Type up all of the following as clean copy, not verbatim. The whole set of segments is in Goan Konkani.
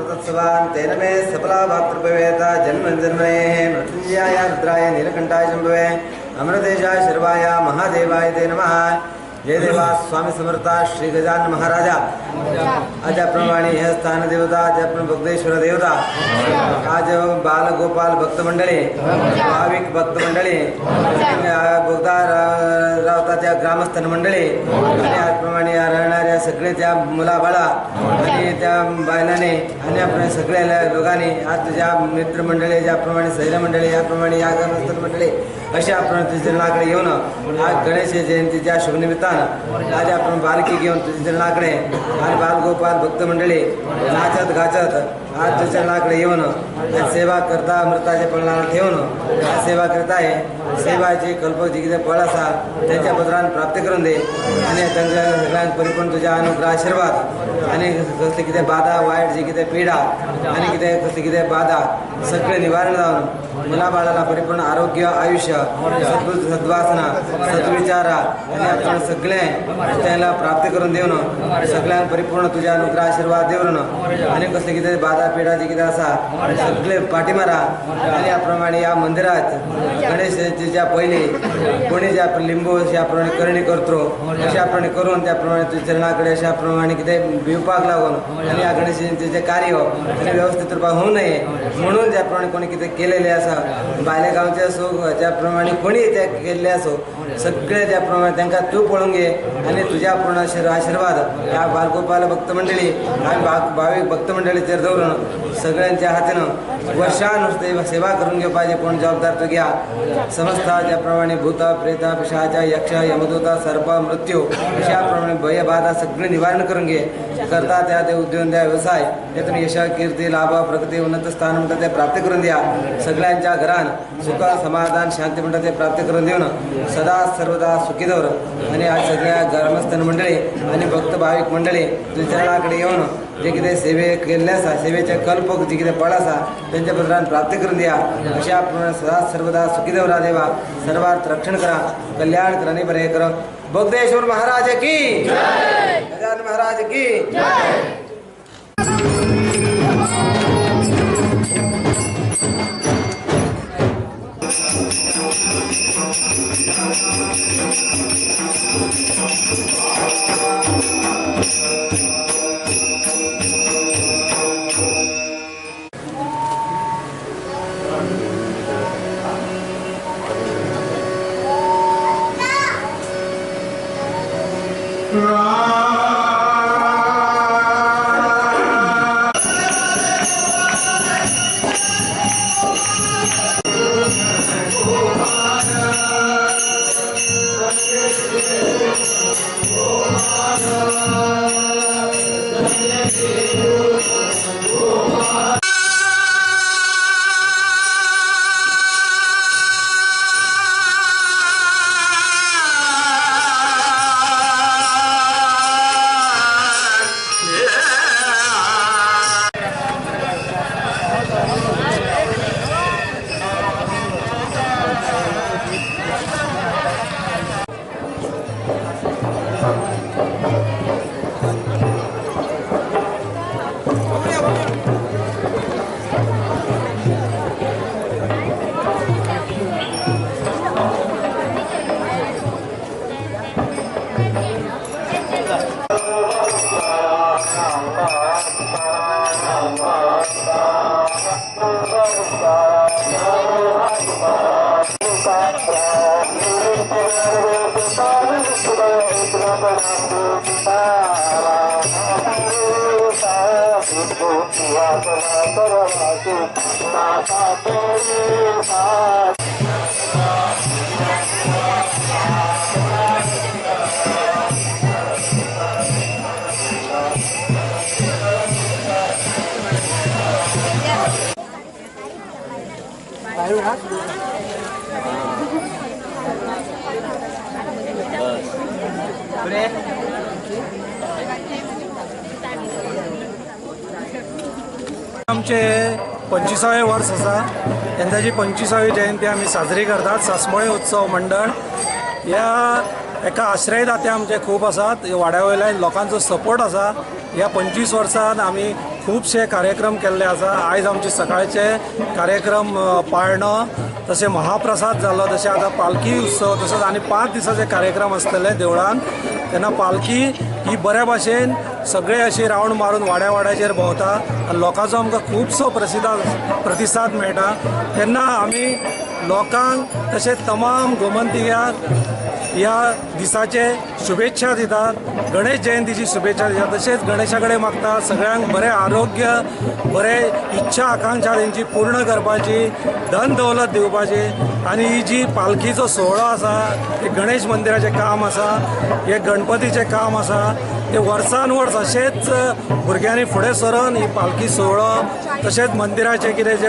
तत्सवान् तेन मे सफला भातृभवेत जन्म जन्मने मृत्युंजयाय रुद्राय नीलकंठाय शंभवे अमृतेशाय शर्वाय महादेवाय ते नमः। जय देवा स्वामी समर्थ श्री गजानन महाराजा। आज प्रमाणे हे स्थान देवता, आज आपण भक्तेश्वर देवता, आज बाल गोपाल भक्त मंडळी, भाविक भक्त मंडळी, बोगदा रावताच्या ग्रामस्थ मंडळी आणि आजप्रमाणे राहणाऱ्या सगळे त्या मुलाबाळा आणि त्या बायलाने आणि आपण सगळ्या लोकांनी आज तुझ्या मित्रमंडळी ज्याप्रमाणे सैरा मंडळी याप्रमाणे या ग्रामस्थ मंडळी अशा आपण तुझ्या चरणाकडे येऊन आज गणेश जयंतीच्या शुभनिमित्तानं आज आपण बालकी घेऊन तुझ्या चरणाकडे आणि बालगोपाल भक्त मंडळी नाचत गाचत आज तुझ्या चरणाकडे येऊन सेवा करता अमृताच्या पळणाला ठेवून आज सेवा करत आहे। सेवाची कल्पक जी किती फळ असा त्यांच्या पत्रान प्राप्त करून दे आणि त्यांच्या सगळ्यांना परिपूर्ण तुझ्या अनुग्रह आशीर्वाद आणि कसले किती बाधा वाईट जी किती पीडा आणि किती कसले किती बाधा सगळे निवारण जाऊन मुलाबाळाला परिपूर्ण आरोग्य आयुष्य सद्वासना सद्विचारा आणि आपण सगळे त्याला प्राप्त करून देऊन सगळ्यांना परिपूर्ण तुझ्या अनुग्रह आशीर्वाद देऊन आणि कसले किती बाधा पीडा जी किती असा सगळे पाठीमारा आणि याप्रमाणे या मंदिरात गणेश पहिले कोणी ज्या लिंबू अशाप्रमाणे करणी करतो अशाप्रमाणे करून त्याप्रमाणे तुझ्या चरणाकडे अशाप्रमाणे किती भिवपाक लागून आणि या गणेश जयंतीचे कार्य आणि व्यवस्थित रूपात होऊ नये म्हणून ज्याप्रमाणे कोणी किती केलेले असा बायले गावचे असो ज्याप्रमाणे कोणी ते केलेले असो सगळे त्याप्रमाणे त्यांना तू पळून घे आणि तुझ्या पूर्ण आशीर्वाद या बालगोपाल भक्त मंडळी आणि भाविक भक्त मंडळीचेर दवरून सगळ्यांच्या हातीनं वर्षानुसार सेवा करून घेऊ पाहिजे कोण जबाबदार तो घ्या। समस्त ज्याप्रमाणे भूत प्रेत पिशाचा यक्ष यमदूत सर्प मृत्यू अशाप्रमाणे भयबाधा सगळे निवारण करून घे। करता त्या ते उद्योग द्या व्यवसाय त्यातून यश कीर्ती लाभ प्रगती उन्नत स्थान म्हणतात ते प्राप्त करून द्या। सगळ्यांच्या घरान सुख समाधान शांती म्हणतात ते प्राप्त करून देऊन सदा सर्वदा सुखी दवर आणि आज सगळ्या ग्रामस्थ मंडळी आणि भक्त भाविक मंडळी तुझ्या चरणाकडे येऊन जे किती सेवे केल्ले आसा सेवेचे कल्पक जे कितें फळ आसा त्यांच्या पत्रान प्राप्त करून द्या। अशा प्रमाणे सदा सर्वदा सुखी दवरा देवा, सर्वार्थ रक्षण करा, कल्याण करा आणि बरे करा। बोगदेश्वर महाराज की जय, गजानन महाराज की जय। आमचे 25वे वर्स आसा, यंदाची 25वी जयंती आमी साजरी करतात। सासमोळे उत्सव मंडळ ह्या एका आश्रयदाते आमचे खूब आसात, वाड्या वयल्या लोकांचो सपोर्ट आसा। ह्या 25 वर्सांत आमी खुबशे कार्यक्रम केल्ले आसा. आयज आमचे सकाळचे कार्यक्रम पाळणो, तशें महाप्रसाद जालो, तशें आतां पालखी उत्सव, तसोच आनी 5 दिसाचे कार्यक्रम आसतले देवळान. तेन्ना पालखी ही बऱ्या भाशेन सगळे अशी रावंड मारून वाड्या वाड्याचेर भोंवता आनी लोकांचो आमकां खुबसो प्रतिसाद मेळटा. तेन्ना आमी लोकांक तशेंच तमाम गोमंतियांक ह्या दिसाचे शुभेच्छा दितात, गणेश जयंतीची शुभेच्छा दितात. तशेंच गणेशा कडेन मागता सगळ्यांक बरें आरोग्य, बरें इच्छा आकांक्षा तेंची पूर्ण करपाची, धन दौलत दिवपाची. आनी ही जी पालखीचो सुवाळो आसा, हे गणेश मंदिराचें काम आसा, हे गणपतीचें काम आसा, ते वर्सान वर्स अशेंच भुरग्यांनी फुडें सरून ही पालखी सुवाळो तशेंच मंदिराचे कितें जे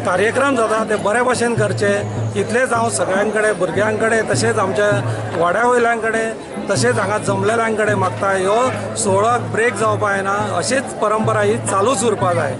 कार्यक्रम जाता ते बरे भशेन करचे. इतलेंच हांव सगळ्यां कडेन, भुरग्यां कडेन, तशेंच आमच्या वाड्या वयल्यां कडेन, तशेंच हांगा जमलेल्यां कडेन मागता, ह्यो सुवाळ्याक ब्रेक जावपा जायना, अशीच परंपरा ही चालूच उरपा जाय.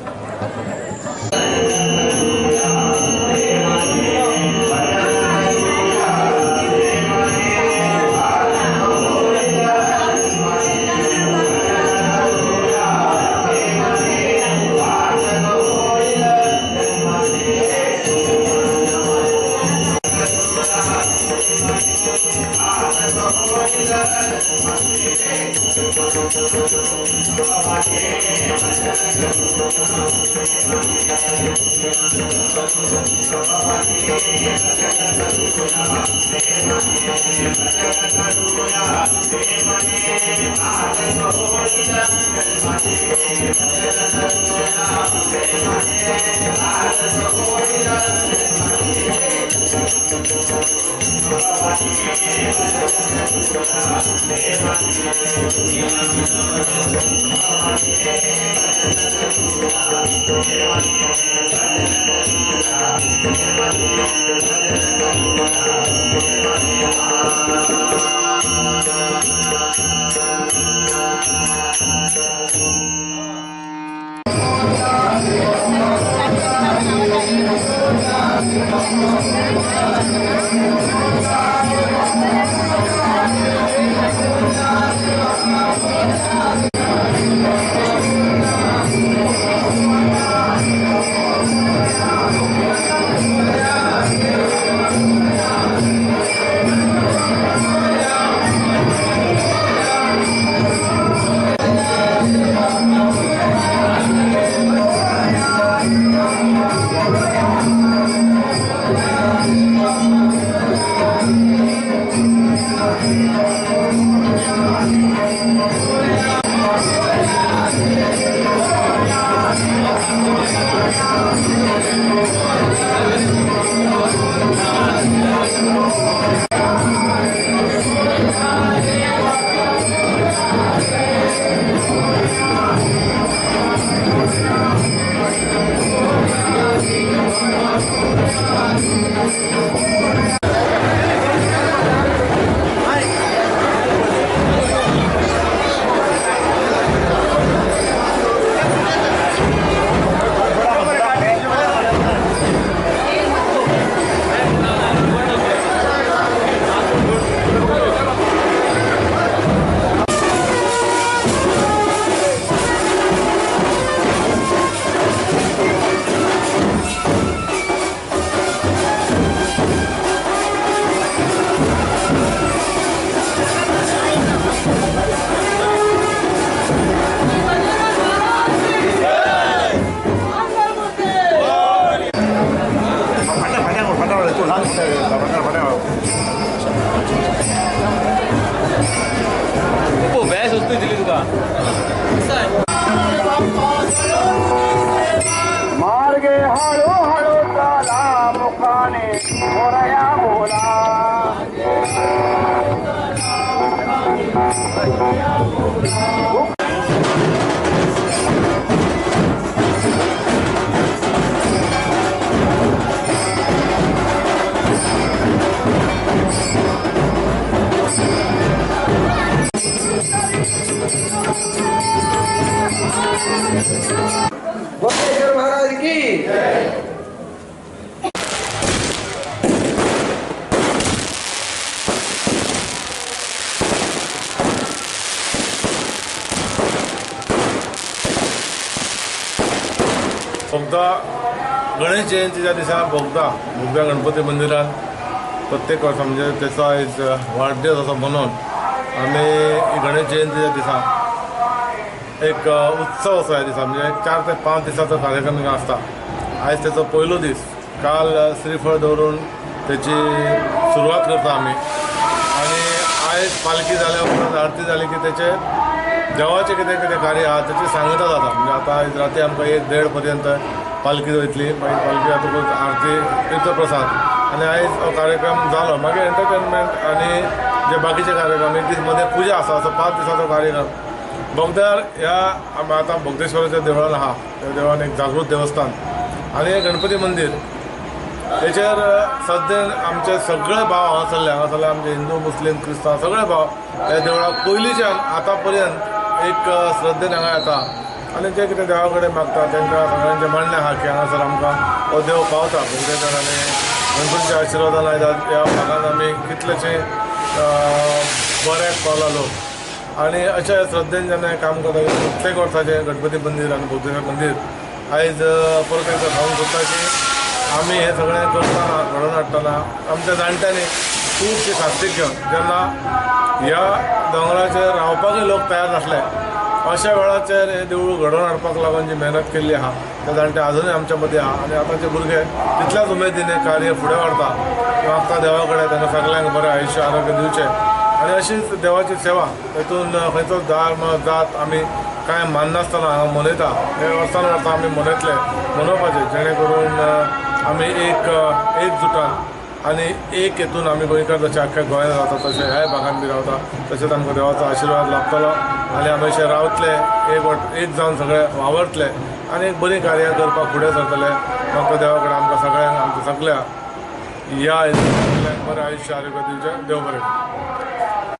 मार्गे हळू हळू चाला मुखाने मोरया बोला. गोपेश्वर महाराज की जय। बोगदा गणेश जयंतीच्या दिसा बोगदा बोगदा गणपती मंदिरान प्रत्येक वर्सा म्हणजे तेचो आयज वाडदीस असो मनोवन आमी गणेश जयंतीच्या दिसा एक उत्सव असो ह्या दिसा म्हणजे 4 ते 5 दिसाचो कार्यक्रम हिंगा आसता. आयज तेचो पयलो दीस. काल श्रीफळ दवरून तेची सुरवात करता आमी आनी आयज पालखी जाल्या उपरांत आरती जाली की तेचे देवाचें कितें कितें कार्य आहा तेची सांगता जाता. म्हणजे आतां आयज राती आमकां 1-1.5 पर्यंत पालखी वयतली, मागीर पालखी जातकूच आरती, तीर्थप्रसाद आनी आयज हो कार्यक्रम जालो. मागीर एंटरटेनमेंट आनी जे बाकीचे कार्यक्रम, एक दीस मदें पुजा आसा, असो 5 दिसाचो कार्यक्रम बोगद्यार ह्या आतां बोगदेश्वराच्या देवळान आहा. त्या देवळान एक जागृत देवस्थान आनी हें गणपती मंदीर तेचेर सद्या आमचे सगळे भाव हांगासरले, हांगासरले आमचे हिंदू, मुस्लीम, क्रिस्तांव सगळे भाव ह्या देवळाक पयलींच्यान आतां पर्यंत एक श्रद्धेन हांगा येता आनी जे कितें देवा कडेन मागता तांकां सगळ्यांचें मान्य आहा की हांगासर आमकां हो देव पावता. बोगदेकार आनी गणपतीच्या आशिर्वादान आयज ह्या भागान आमी कितलेशे बऱ्याक पावला लोक आनी अशा श्रद्धेन जेन्ना हें काम करता प्रत्येक वर्साचें गणपती मंदीर आनी बोगदेश्वर मंदीर आयज परत एकदां सांगूंक सोदता की आमी हें सगळें करतना घडोवन हाडटना आमच्या जाणट्यांनी खुबशी सात्वीक घेवन जेन्ना ह्या दोंगराचेर रावपाकूय लोक तयार नासले अशा वेळाचेर हें देवूळ घडोवन हाडपाक लागून जी मेहनत केल्ली आहा ते जाणटे आजुनूय आमच्या मदीं आहा आनी आतांचे भुरगे तितल्याच उमेदीन हें कार्य फुडें व्हरता. मागता देवा कडेन तांकां सगल्यांक बरें आयुश्य आरोग्य दिवचें आनी अशीच देवाची सेवा तातूंत खंयचोच धर्म जात आमी कांय माननासतना हांगा मनयता. हे वर्सान वर्सां आमी मनयतले, मनोवपाचें जेणे करून आमी एक एकजुटान आनी एक हेतून आमी गोंयकार जशें आख्ख्या गोंयांत रावता तशें ह्याय भागान बी रावता तशेंच आमकां देवाचो आशिर्वाद लाभतलो आनी आमी अशें रावतले, एक जावन सगळे वावरतले आनी एक बरीं कार्यां करपाक फुडें सरतले. म्हाका देवा कडेन आमकां सगळ्यांक आमच्या सगळ्या ह्या सगळ्यांक बरें आयुश्य आरोग्य दिवचें. देव बरें.